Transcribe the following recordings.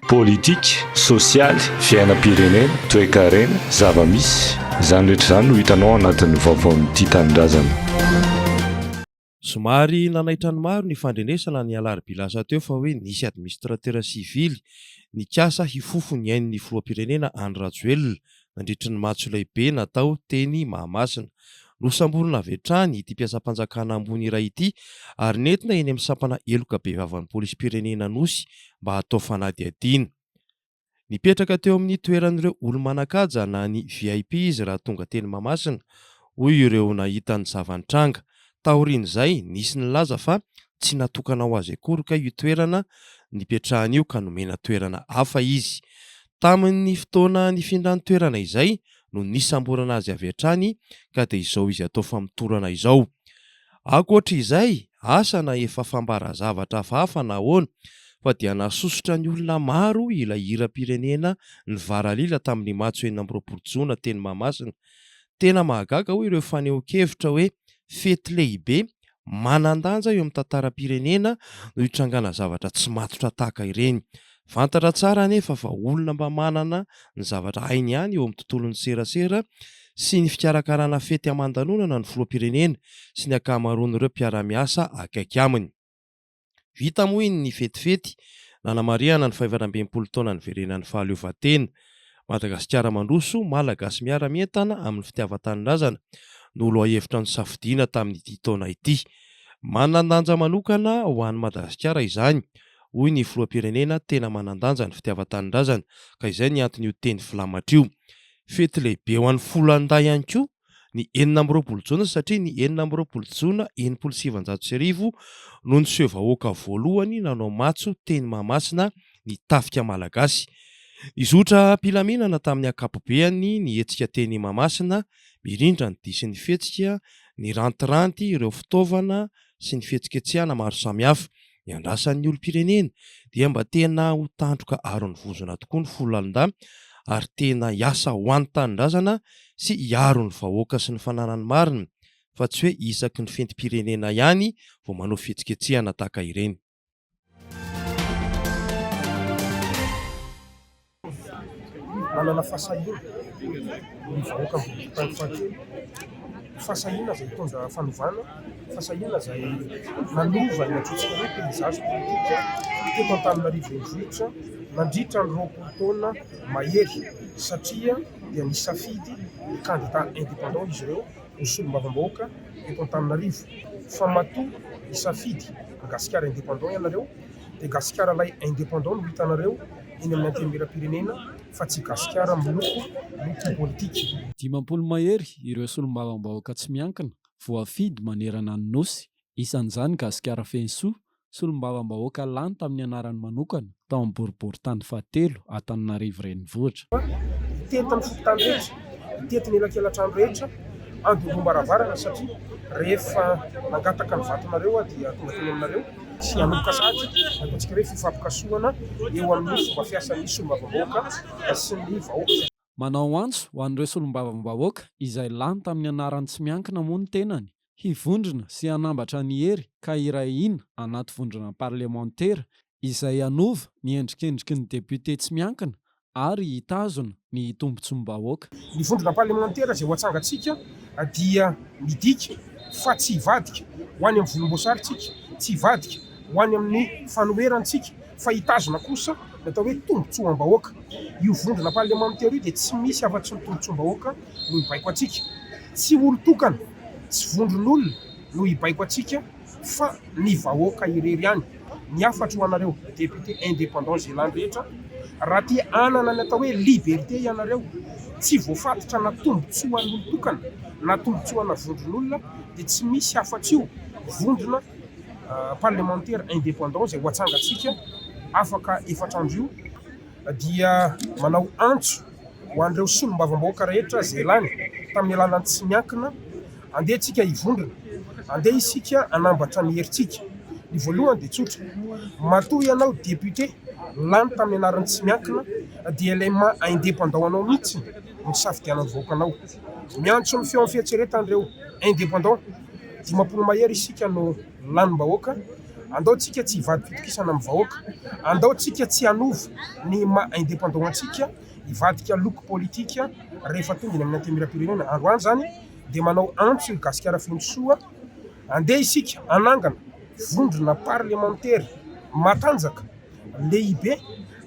Politika, sosialy, fiainam-pirenena, toekarena, zava-misy, izany rehetra izany no hitanao ao anatin'ny vaovaon'ny Tia Tanindrazana. Somary nanaitra ny maro ny fandrenesana ny alarobia lasa teo fa hoe nisy administratera sivily nikasa hifofo ny ain'ny filoham-pirenena Andry Rajoelina nandritry ny matso lehibe natao teny Mahamasina. Nosamborina avy hatrany ity mpiasam-panjakana ambony iray ity ary nentina eny amin'ny sampana heloka bevavan'ny polisim-pirenena Anosy mba hatao fanadihadiana. Nipetraka teo amin'ny toeran'ireo olo-manan-kaja na ny VIP izy raha tonga teny Mahamasina, hoy ireo nahita ny zava-nitranga. Taorian'izay, nisy nilaza fa tsy natokana ho azy akory kay io toerana nipetrahany io ka nomena toerana hafa izy. Tamin'ny fotoana nifindrany toerana izay no nisamborana azy avy hatrany ka dia izao izy atao famotorana izao. Ankoatra izay, asa na efa fambara zavatra hafahafa na ahoana fa dia nasosotra ny olona maro ilay hiram-pirenena nivaralila tamin'ny matso 26 jona teny Mahamasina. Tena mahagaga hoy ireo fanehoan-kevitra hoe fety lehibe manan-danja eo amin'ny tantaram-pirenena no hitrangana zavatra tsy matotra tahaka ireny. Fantatra tsara anefa fa olona mba manana ny zavatra hainy ihany eo amin'ny tontolon'ny serasera sy ny fikarakarana fety aman-danonana ny filoham-pirenena sy ny ankamaroan'ireo mpiara-miasa akaiky aminy. Vita moa iny ny fetifety nanamarihana ny faha-64 taona niverenan'ny fahaleovantena. Madagasikara mandroso, Malagasy miara-mientana amin'ny fitiavan-tanindrazana no lohahevitra nosafidiana tamin'ity taona ity. Manan-danja manokana ho an'i Madagasikara izany, hoy ny filoham-pirenena, tena manan-danja ny fitiavan-tanindrazana ka izay ny anton'io teny filamatra io. Fety lehibe ho an'ny foloalindahy ihany koa ny 26 jona satria ny 26 jona 1960 no niseho vahoaka voalohany nanao matso teny Mahamasina ny tafika malagasy. Nizotra am-pilaminana tamin'ny ankapobeany ny hetsika teny Mahamasina, mirindra ny dihy sy ny fihetsika, nirantiranty ireo fitaovana sy ny fihetsiketsehana maro samihafa. Ny andrasan'ny olom-pirenena dia mba tena ho tandroka aron'ny vozona tokoa ny foloalindahy ary tena hiasa ho an'ny tanindrazana sy hiaro ny vahoaka sy ny fananany marina fa tsy hoe isaky ny fentim-pirenena ihany vao manao fihetsiketsehana tahaka ireny. Manana fahasahiana ny vahoaka Ambohitrotany fahatelo, fahasahiana izay hitondra fanovana, fahasahiana izay nanova ny antsointsika hoe paysage politique teto Antananarivo renivohitra nandritra ny 20 taona mahery satria dia nisafidy ny kandida indépendant izy ireo ho solombavambahoaka eto Antananarivo fa matoa nisafidy Gasikara indépendant ianareo dia Gasikara ilay indépendant no hitanareo eny amin'ny Antenimierampirenena fa tsy Gasikara miloko loko politika. 50 mahery ireo solombavambahoaka tsy miankina voafidy manerana ny Nosy, isan'izany Gasikara Fenosoa, solombavambahoaka lany tamin'ny anarany manokana tao amin'ny boriborintany fahatelo Antananarivo Renivohitra. Hitety ny fokontany rehetra, hitety ny elakelatrano rehetra, andondrom-baravarana satria rehefa nangataka ny vatonareo aho dia tonga teny aminareo. Sy hanomboka sahady ny ataontsika hoe fifampikasohana eo amin'ny fomba fiasan'ny solombavambahoaka sy ny vahoaka. Manao antso ho an'ireo solombavambahoaka izay lany tamin'ny anaran'ny tsy miankina moa ny tenany, hivondrona sy hanambatra ny hery ka hiray hina anaty vondrona parlemantera izay hanova ny endrikendriky ny depiote tsy miankina ary hitazona ny tombotsoam-bahoaka. Ny vondrona parlemantera izay ho atsangantsika dia midika fa tsy hivadika ho any amin'ny volomboasary tsika, tsy hivadika ho any amin'ny fanoherana tsika fa hitazona kosa ny atao hoe tombotsoam-bahoaka. Io vondrona parlemantera io dia tsy misy afa-tsy ny tombotsoam-bahoaka no hibaiko antsika. Tsy olon-tokana, tsy vondron'olona no hibaiko antsika fa ny vahoaka irery ihany. Ny hafatro ho anareo député indépendant izay lany rehetra, raha te hanana ny atao hoe liberté ianareo, tsy voafatotra na tombotsoan'olon-tokana na tombotsoana vondron'olona dia tsy misy afa-tsy io vondrona parlemantera indépendant izay ho atsangantsika afaka efatra andro io, dia manao antso ho an'ireo solombavambahoaka rehetra izay lany tamin'ny alalan'ny tsy miankina, andeha tsika hivondrona, andeha isika hanambatra ny herintsika. Ny voalohany dia tsotra, matoa ianao député lany tamin'ny anaran'ny tsy miankina dia ilay maha indépendant anao mihitsy no nisafidianan'ny vahoaka anao. Miantso ny feon'ny fieritreretana ireo indépendant, 50 mahery isika no lanim-bahoaka. Andao tsika tsy hivadi-pitokisana amin'ny vahoaka. Andao tsika tsy hanova ny maha indépendant antsika hivadika loko politika rehefa tonga eny amin'ny Antenimierampirenena. Androany izany dia manao antso i Gasikara Fenosoa, andeha isika hanangana vondrona parlemantera matanjaka, lehibe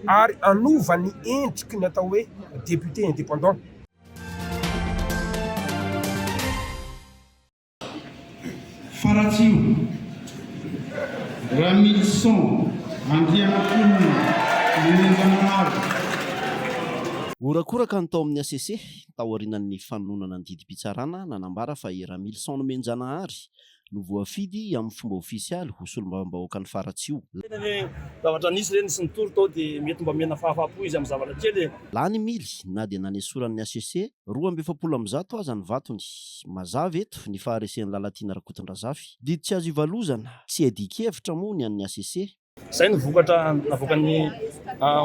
ary hanova ny endriky ny atao hoe député indépendant. Faratsiho, Ramilison Andrianampoinimerina Nomenjanahary. Horakoraka ny tao amin'ny hcc taorianan'ny fanononana ny didim-pitsarana nanambara fa i Ramilison Nomenjanahary no voafidy amin'ny fomba ofisialy ho solombavambahoakan'i Faratsiho. Tena hoe zavatra nisy re nisy nitory tao dia mety mba mena fahafahapo izy amin'ny zavatra kely e. Lany mily na dia nanesoran'ny hcc 142 aza ny vatony. Mazava eto ny faharesen'i Lalatiana Rakotondrazafy. Didy tsy azo ivalozana, tsy iadian-kevitra moa ny an'ny hcc. Izay no vokatra navoakan'ny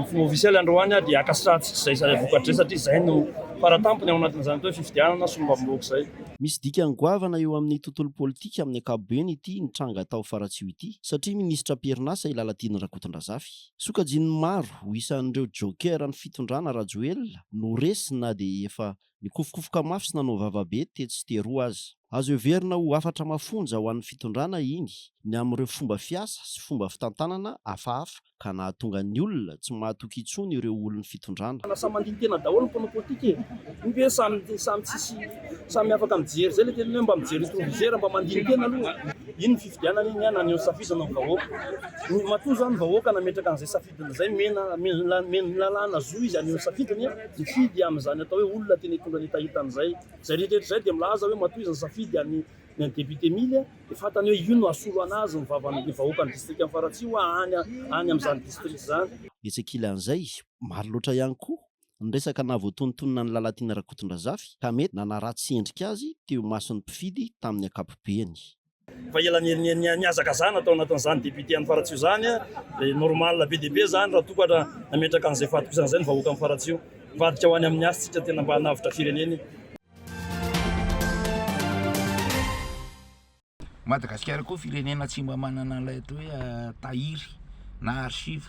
fomba ofisialy androany dia ankasitrahantsika izay vokatra izay satria izay no faratampony ao anatin'izany atao hoe fifidianana solombavambahoaka izay. Misy dikany goavana eo amin'ny tontolo politika amin'ny ankapobeny ity nitranga tao Faratsiho ity satria minisitra am-perinasa i Lalatiana Rakotondrazafy. Sokajian'ny maro ho isan'ireo joker ny fitondrana Rajoelina no resy na dia efa Nikofokofoka mafy sy nanao vava be tetsy sy teroa aza. Azo heverina ho hafatra mafonja ho an'ny fitondrana iny ny amin'ireo fomba fiasa sy fomba fitantanana hafahafa ka nahatonga ny olona tsy mahatoky intsony ireo olon'ny fitondrana. Samy mandini-tena daholo ny mpanao politika e! Io ve samy samy tsisy samy afaka mijery zay le tena hoe mba mijery retroviseur mba mandini-tena aloha. Iny ny fifidianana iny an, naneho ny safizana ny vahoaka. Matoa zany vahoaka nametraka an'izay safidy. Izay mena lalàna zo izy haneho ny safidiny, mifidy amin'izany atao hoe olona tena hitondra ny hetaheta an'izay. Izay rehetra rehetra izay dia milaza hoe matoa izy nisafidy an'i ny an'i député Mily dia fantany hoe io no hasolo an'azy ny vavan'ny vahoakan'ny distrikan'i Faratsiho any any amin'izany distrika izany. Etsy ankilan'izay, maro loatra ihany koa ny resaka nahavoatonontonona an'i Lalatiana Rakotondrazafy ka mety nanaratsy endrika azy teo imason'ny mpifidy tamin'ny ankapobeny. Fa ela nihazakazahana tao anatin'izany député an'i Faratsiho izany dia normal be dia be izany raha toa ka nametraka an'izay fahatokisana izay ny vahoakan'i Faratsiho. Mivadika ho any amin'ny hasy tsika tena mba hanavotra firenena e. Madagasikara koa firenena tsy mba manana ilay atao hoe tahiry na archive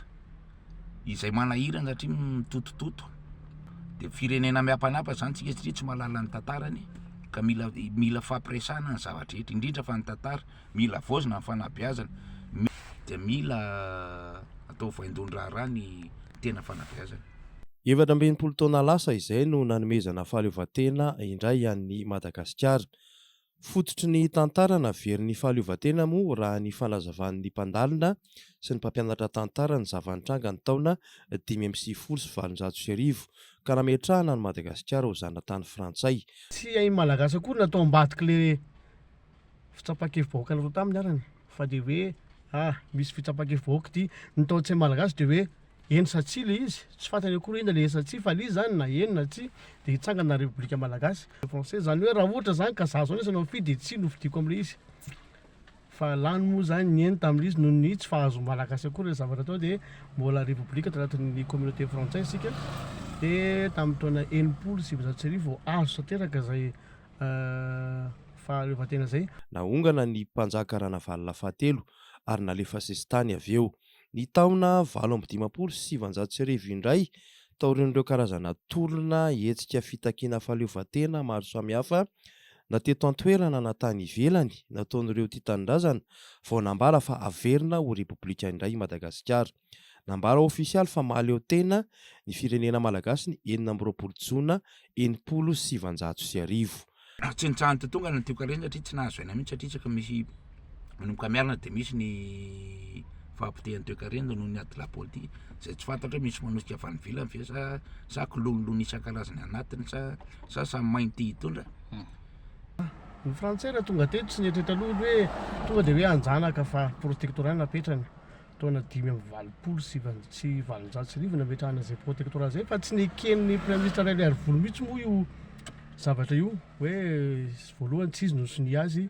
izay manahirana satria mitotototo. De firenena miapanapa zany tsika satria tsy mahalala ny tantarany ka mila mila fampiresahana ny zava-drehetra indrindra fa ny tantara, mila havaozina ny fanabeazana, de mila atao vaindohan-draharaha ny tena fanabeazana. 64 taona lasa izay no nanomezana fahaleovantena indray an'i Madagasikara. Fototry ny tantara naverin'ny fahaleovantena moa raha ny fanazavan'ny mpandalina sy ny mpampianatra tantara ny zava-nitranga ny taona 1895 ka nametrahana an'i Madagasikara ho zanatany frantsay. Tsy hain'ny Malagasy akory ny atao ambadik'le fitsapan-kevi-bahoaka natao taminy arany fa dia hoe ah misy fitsapan-kevi-bahoaka ity, ny tao an-tsain'ny Malagasy dia hoe Eny sa tsia le izy, tsy fantany akory hoe inona le eny sa tsia fa le izy zany na eny na tsia de hitsangana ny repoblika malagasy. Français, zany hoe raha ohatra zany ka za zao no asanao mifidy de tsia no fidiako amle izy. Fa lany moa zany ny eny tamle izy noho ny tsy fahazoan'ny malagasy akory le zavatra atao de mbola repoblika tao anatin'ny communauté frantsay isika de tamin'ny taona 1960 vao azo tanteraka zay fahaleovantena zay. Naongana ny mpanjaka Ranavalona fahatelo ary nalefa sesitany avy eo. Ny taona 1958 indray, taorian'ireo karazana tolona, hetsika fitakiana fahaleovantena maro samihafa na teto an-toerana na tany ivelany nataon'ireo tia tanindrazana, vao nambara fa haverina ho Repoblika indray i Madagasikara. Nambara ofisialy fa mahaleo tena ny firenena malagasy ny 26 jona 1960. Tsy nitsaha-nitotongana ny toekarena satria tsy nahazo aina mihitsy satria isaky ny misy manomboka miarina dia misy ny fahapotehan'ny toekarena noho ny ady lahy politika izay tsy fantatra hoe misy manosika avy any ivelany ve sa sa kilonilony isan-karazany anatiny sa sa samy mainty hitondra. Ny frantsay raha tonga teto tsy nieritreritra aloha hoe tonga dia hoe hanjanaka fa protectorat napetrany. Taona 1885 nametrahana izay protectorat izay fa tsy neken'ny praiminisitra Rainiharivola mihitsy moa io zavatra io hoe voalohany tsy izy no nisonia azy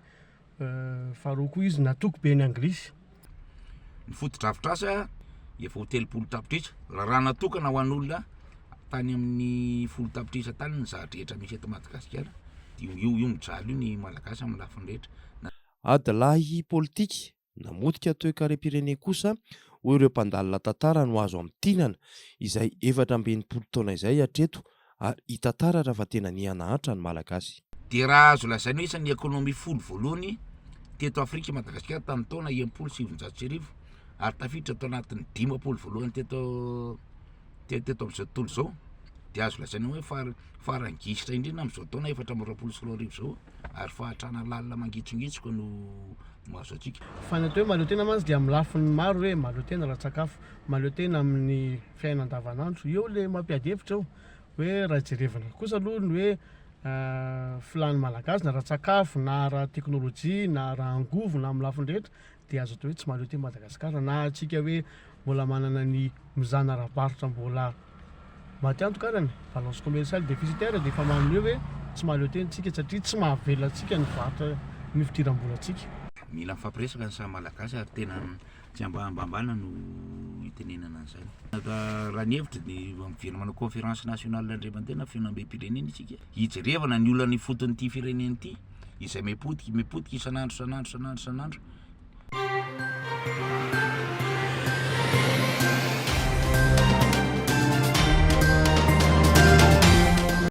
faharoa koa izy natoky be ny anglisy. Ny fotodrafitrasa efa ho 30 tapitrisa raha natokana ho an'olona tany amin'ny 10 tapitrisa tany ny zava-drehetra misy eto Madagasikara dia io io mijaly io ny Malagasy amin'ny lafiny rehetra. Adilahy politika. Namotika toekarem-pirenena kosa, hoy ireo mpandalina tantara no azo amintinana izay 64 taona izay hatreto ary hita taratra fa tena niha-nahantra ny Malagasy. Dia raha azo lazaina hoe isan'ny ekonomia folo voalohany teto Afrika i Madagasikara tamin'ny taona 1960 ary tafiditra tao anatin'ny 50 voalohany teto teto amin'izao tontolo izao dia azo lazaina hoe far- farany gisitra indrindra amin'izao taona 2024 izao ary fahantrana lalina mangitsongitsoka no mahazo antsika. Fa ny atao hoe mahaleo tena mantsy dia amin'ny lafiny maro hoe mahaleo tena ara-tsakafo, mahaleo tena amin'ny fiainana andavanandro. Eo le mampiady hevitra eo hoe raha jerevana kosa aloha ny hoe filàn'ny Malagasy na ara-tsakafo na ara-teknolojia na ara-angovo na amin'ny lafiny rehetra dia azo atao hoe tsy mahaleo tena Madagasikara na antsika hoe mbola manana ny mizana ara-barotra mbola maty antoka arany, balance commerciale déficitaire dia efa manome hoe tsy mahaleo tena tsika satria tsy mahavelona antsika ny varotra ny fidiram-bolantsika. Mila mifampiresaka ny samy Malagasy ary tena tsy ambahambambana no itenenana an'izany. Raha ny hevitro dia miverina manao conférence nationale indray mandeha na fihaonambem-pirenena isika hijerevana ny olana ifoton'ity firenena ity izay mipotika mipotika isan'andro isan'andro isan'andro isan'andro.